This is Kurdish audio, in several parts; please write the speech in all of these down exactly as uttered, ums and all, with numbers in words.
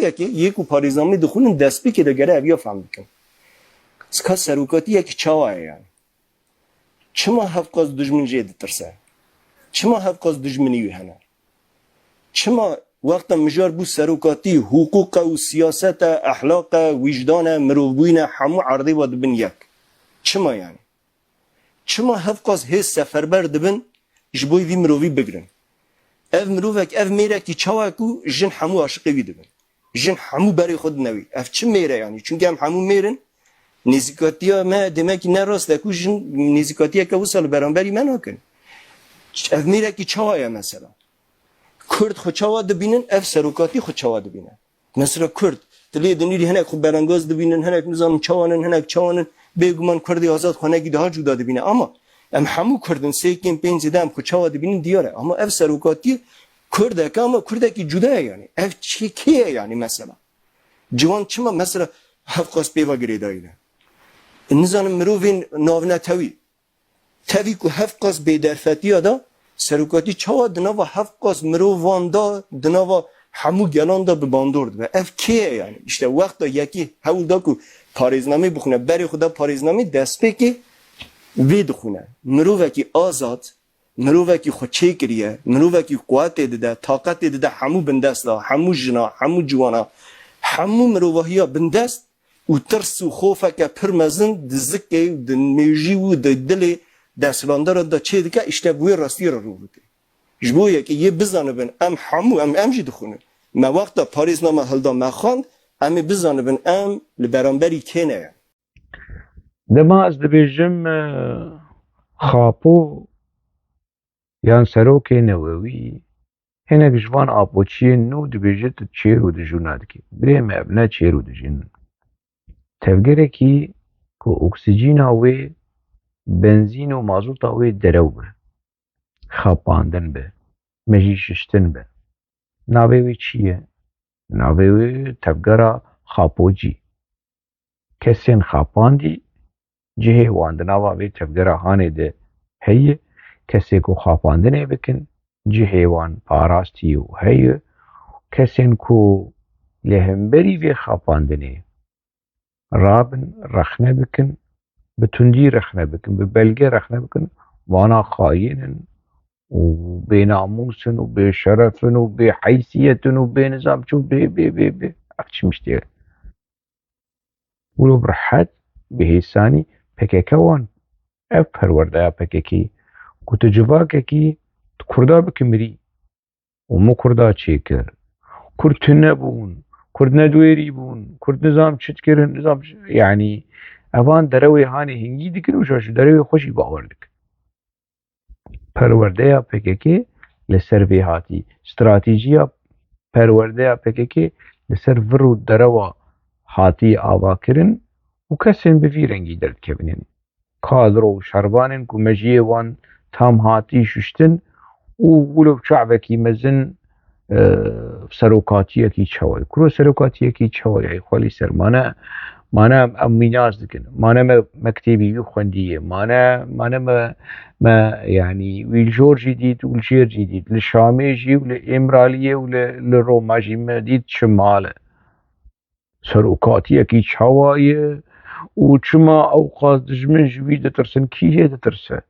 Yekê yê ku parêznameyê dixwînin destpêkê de gere ev ya fehm bikin. Ka serokatiyekî çawa ye yani? Çima hevqas dijmin jê ditirse? Çima hevqas dijminî wî hene? Çima wexta mijar bû serokatî, hiqûq e û siyaset e, exlaq e, wîjdan e, mirovbûyîn e, hemû erdê ve dibin yek? Çima yani? Çima hevqas hêz seferber dibin ji bo vî mirovî bigirin? Ev mirovek, ev mêrekî çawa ku jin hemû aşiqê wî dibin? Jin hemû berê xwe dine wî. Ev çi mêr e yanî? Çunke em hemû mêr in. Nêzîkatiya me demekî ne rast e ku jin nêzîkatiyeke wisa li beramberî me nakin. Ev mêrekî çawa ye mesela? Kurd xwe çawa dibînin, ev serokatî xwe çawa dibîne? Mesela Kurd, tu lê dinîrî hinek xwe belengaz dibînin, hinek nizanim çawan in, hinek çawan in, bêguman Kurdê azad xwe hinekî daha cuda dibîne. Ama em hemû Kurd in, sêkên pêncê de em xwe çawa dibînin diyar e. Ama ev serokatî Kurdek e, ama Kurdekî cuda ye yani. Ev çi kê ye yani mesela? Ciwan çima mesela hevqas pê ve girêdayî ne? Nizanim mirovên navnetewî. Tevî ku hevqas bêderfetiya de serokatî çawa di nava hevqas mirovan de, di nava hemû gelan de bi bandor dibe. Ev kê ye yani? İşte wexta yekî hewl da ku parêznameyê bixwîne, berê xwe da parêznameyê, destpêkê vê dixwîne. Mirovekî azad, mirovekî xwe çêkiriye, mirovekî quwetê dide, taqetê dide hemû bindesta, hemû jina, hemû ciwana, hemû mirovahiya bindest û tirs û xofeke pir mezin di zikê û di mêjî û di dilê desthilandaran de çêdike, îşte bi wê rastiyê re rû dike. Ji bo yekê yê bizanibin, em hemû, em, em jî dixwînin. Me wexta parêznama hilda me xwend, em ê bizanibin em li beramberî kê ne ye. Dema ez dibêjim, e, Xapo yan serokê newewî, hinek ji van apoçiyên nû dibêje tu çêr û dijûna dikî. Birê me, ev ne çêr û dijîn in. Tevgerekî ku oksîjîna wê, benzîn û mazota wê derew be, xapandin be, mejî şiştin be. Navê wê çi ye? Navê wê tevgera Xapocî. Kesên xapandî cihê wan di nava vê tevgera hanê de heye, kesê ku xapandinê bikin, cihê wan parastî û heye, kesên ku li hemberî vê xapandinê rabin, rexne bikin, bi tundî rexne bikin, bi belge rexne bikin, vana xayîn in û bênamûs in û bêşeref in û bêheysiyet in û bênizam çi û bê, bê, bê, bê. Ev çi miştê ye? Wilo bi rehet, bi hêsanî P K K wan, ev perwerdeya P K K ku tu civakekî tu Kurda bikî mirî û min Kurda çêkir. Kurd tune bûn, Kurd nedwêrî bûn, Kurd nizam çi dikirin, nizam çi, yanî evan derewê hanê hingî dikin û ji derewê xwe jî bawer dikin. Perwerdeya P K K li ser vê hatî. Stratîjiya perwerdeya P K K li ser vir û derewa hatî avakirin û kesên bi vî rengî derdikevin. Kadro û şervanên ku mejiyê wan tam hatî şuştin û wilo çavekî mezin e, serokatiyekî çawa ye? Kuro serokatiyekî çawa ye? Xwelî ser mane, mane em, em wî nas dikin. Mane me mektêbî wî xwendiye. Mane, mane me, me, yanî wî li jor jî dît û li jêr jî dît. Li Şamê jî û li Îmraliyê û li, li Roma jî me dît çi mal e. Serokatiyekî çawa ye û çima ew qas dijmin ji wî ditirsin? Kî jê ditirse?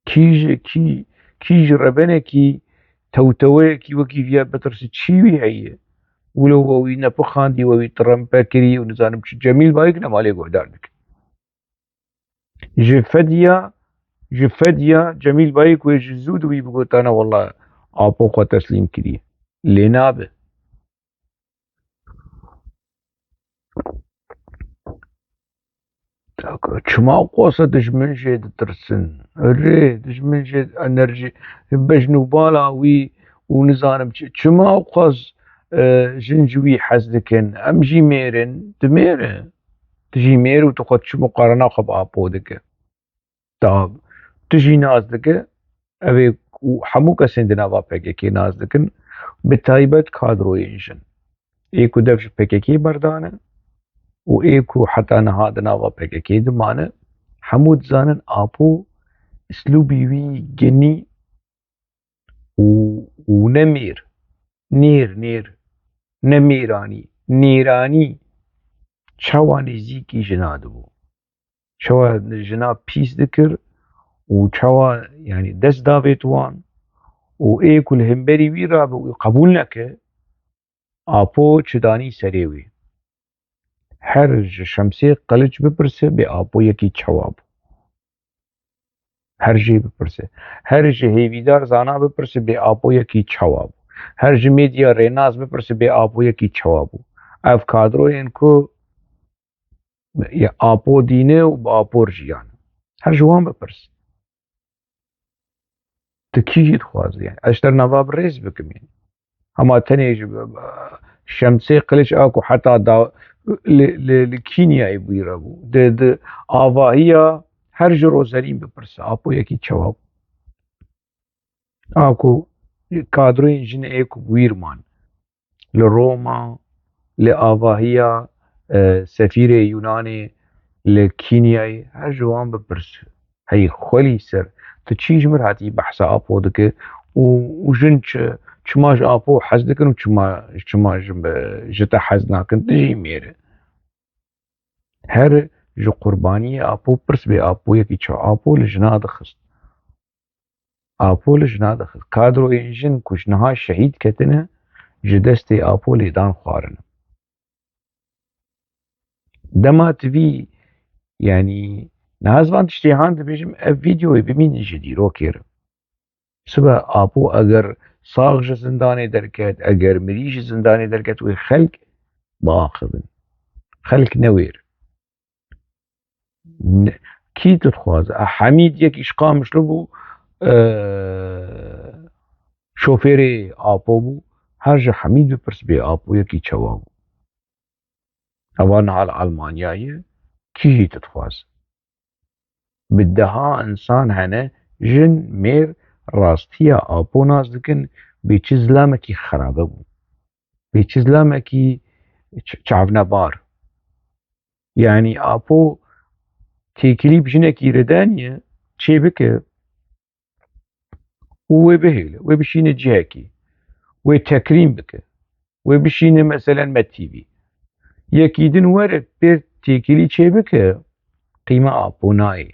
Kî ji, kî, kî ji rebenekî tewteweyekî wekî viya bitirse, çî wî heye? Wilo we wî nepixandî, we wî tirempe kirî û nizanim çi. Cemîl Bayik ne malê guhdar dike. Ji fediya, ji fediya Cemîl Bayik wê ji zû di wî bigotana, wela apo xwe teslîm kiriye. Lê nabe. Çima qasa dijmin jê ditirsin? Rê, dijmin jê enerjî, bejn û bala wî û nizanim çi. Çima qas, e, jin ji wî hez dikin? Em jî mêr in, tu mêr e. Tu jî mêr û tu xwe çi muqarena xwe bi apo dike? Ta tu jî nas dike, ev ê û hemû kesên di nava P K K nas dikin, bi taybet kadroyên jin. Ê ku dev ji P K K berdane û ê ku heta niha di nava P K K dimane, hemû dizanin Apo, îslûbî wî genî û, û ne mêr, nêr, nêr. ne mêranî, nêranî çawa nêzîkî jina dibû. Çawa jina pîs dikir û çawa, yanî, dest davêt wan û ê ku li hemberî wî rabe û qebûl neke, Apo çi danî serê wî. Her ji Şemsê Qiliç bipirse, bê Apo yekî çawa bû. Her jê bipirse. Her ji Hêvîdar Zana bipirse, bê Apo yekî çawa bû. Her ji Medya Rênas bipirse, bê Apo yekî çawa bû. Ev kadroyên ku ya Apo dîne û bi Apo jiyan. Her ji wan bipirs. Tu kî jî dixwaze, yani? Ez ji te re nava bi rêz bikim, yani. Hema tenê ji Şemsê Qiliç a ku heta da li, li, li Kînyayê bûyî re bû. Di, di avahiya her ji Rozerîn bipirse, Apo yekî çawa bû. A ku kadroyên jin ê ku bûyî man. Li Roma, li avahiya, e, sefîrê Yunanê li Kînyayê, her ji wan bipirs. Hey xwelî ser, tu çî ji mir hatî behsa Apo dike û, û jin çi, çima ji Apo hez dikin û çima, çima ji, ji te hez nakin, tu jî mêr e. Her ji qurbaniyê Apo pirs bê, Apo yekî çawa, Apo li jina dixist. Apo li jina dixist. Kadroyên jin ku ji niha şehîd ketine, ji destê Apo lêdan xwarine. Dema tu vî, yanî, niha ez van tiştê han dibêjim, ev vîdeoyê bimînin ji dîrokê re. Sibe Apo eger sax ji zindanê derket, eger mirî ji zindanê derket, wê xelk biaxivin. Xelk newêr. Ne, kî tu dixwaze? Hemîd yekî ji Qamişlo bû, e, şofêrê Apo bû. Her ji Hemîd bipirs bê Apo yekî çawa bû. Eva niha li Almanya ye, kî jî tu dixwaze? Bi deha insan hene, jin, mêr rastiya Apo nas dikin, bê çi zilamekî xerabe bû. Bê çi zilamekî ç-, çavnebar. Yanî Apo têkilî bi jinekî re daniye, çê bike û wê bihêle, wê bişîne cihekî, wê tekrîn bike, wê bişîne meselen Me T V. Yekî din were pê têkilî çê bike, qîma Apo nayê.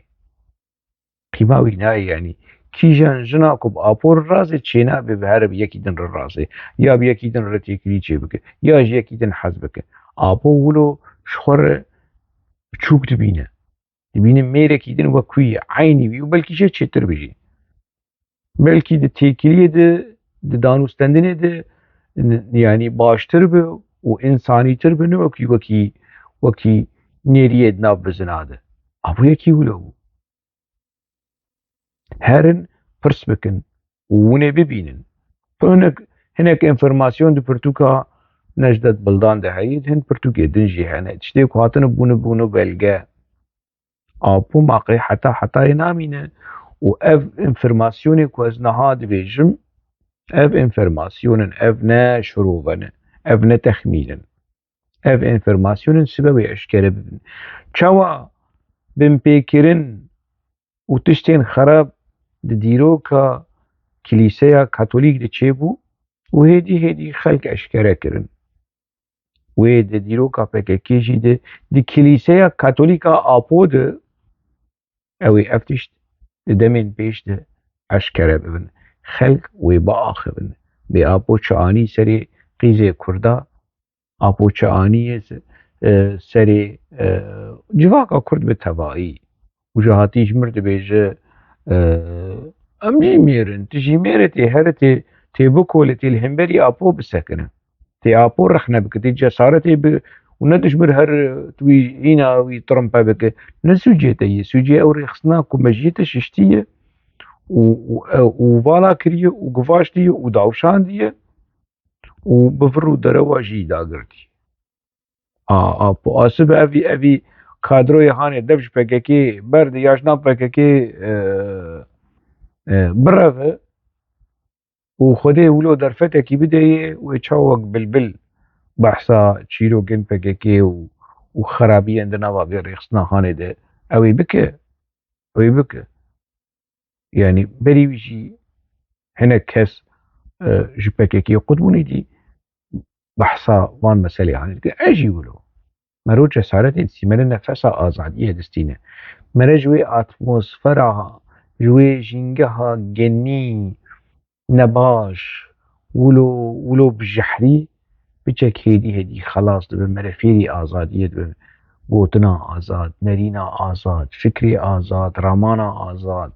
Qîma wî nayê, yanî kîjan jina ku bi Apo re razê çênabe bi here bi yekî din re razê, ya bi yekî din re têkilî çêbike, ya ji yekî din hez bike. Apo wilo ji xwe re biçûk dibîne. Dibîne mêrekî din wek wî ye, eynî wî û belkî jê çêtir be jî. Belkî di têkiliyê de, di danûstendinê de, n-, yanî baştir be û însanîtir be, ne wekî, wekî, wekî nêriyê di nav bizina de. Apo yekî wilo bû. Herin pirs bikin û hûn ê bibînin. Hinek, hinek enformasyon di pirtûka Necdet Bildan de heye, hin pirtûkê din jî hene. Tiştê ku hatine bûne, bûne belge. Apo maqê heta hetayê namîne û ev enformasyonê ku ez niha dibêjim, ev enformasyon in, ev ne şirove ne, ev ne texmîn in. Ev enformasyon in, sibe wê eşkere bibin. Çawa binpêkirin û tiştên xerab di dîroka Kilîseya Katolîk de çêbû û hêdî hêdî xelk eşkere kirin. Wê di dîroka P K K jî de di Kilîseya Katolîk a Apo de ew ê ev tişt di demên pêş de eşkere bibin. Xelk wê biaxivin. Bê Apo çi anî serê qîzê Kurda, Apo çi anî, e, serê, e, civaka Kurd bi tevayî. Û ji hatî ji mir dibêje, e, em jî mêr in, tu jî mêr e, tê here tê, tê bikole, tê li hemberî Apo bisekine. Tê Apo rexne bike, tê cesaretê bi, û ne tu ji mir her, e, tu wî hîna wî trimpe bike. Ne sûcê te ye, sûcê ew rêxistina ku mejiyê te şiştiye û, û, e, û vala kiriye û givaştiye û dawşandiye û bi vir û derewa jî dagirtî. A, a, po-, a sibe evî, evî kadroyê hanê dev ji P K K berde ya ji nav P K K, e, e, bireve û Xwedê wilo derfetekî bideyê wê çawa wek bilbil behsa çîrokên P K K û, û xerabiyên di nava vê rêxistina hanê de ew ê bike, ew ê bike. Yanî berî wî jî hinek kes, e, ji P K K qut bûnî dî. behsa van meselê hanê dike. Ez jî wilo. Mero cesaretê distî, mere nefesa azadiyê distîne. Mere ji wê atmosfera, ji wê jîngeha genî nebaş, wilo, wilo bi jehrî biçek hêdî hêdî xelas dibe, mere fêrî azadiyê dibe. Gotina azad, nerîna azad, fikrê azad, ramana azad.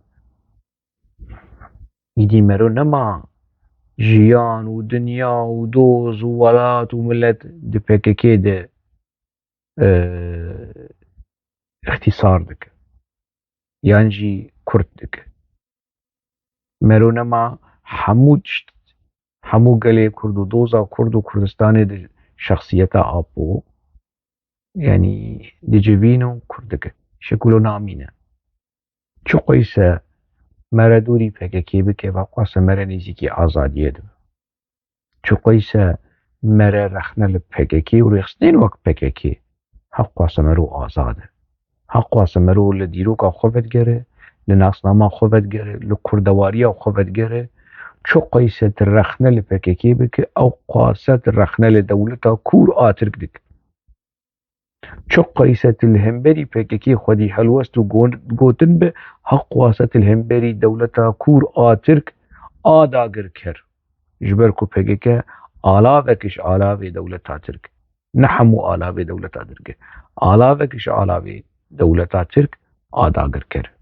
Îdî mero nema jiyan û dinya û doz û welat û milet di P K K de, e, îxtîsar dike. Yan jî kurt dike. Mero nema hemû tişt, hemû gelê Kurd û doza Kurd û Kurdistanê di şexsiyeta Apo, yanî di civîn û Kurd dike. Şekilo namîne. Çiqoyse mere dûrî P K K bike, heqwase mere nêzîkî azadiyê dibe. Çiqoyse mere rexne li P K K û rêxistinên wek P K K, heqwase mero azad e. Heqwase mero li dîroka xwe vedigere, li nasnama xwe vedigere, li kurdewariya xwe vedigere. Çiqoyse tu rexne li P K K bike, ew qase tu rexne li dewleta kûr a Tirk dike. Çiqoyse tu li hemberî P K K xwedî helwest û gon-, gotin bi, heqwase tu li hemberî dewleta kûr a Tirk a dagirker. Ji ber ku P K K alavek ji alavê dewleta Tirk, ne hemû alavê dewleta Tirk e. Alavek ji alavê dewleta Tirk a dagirker.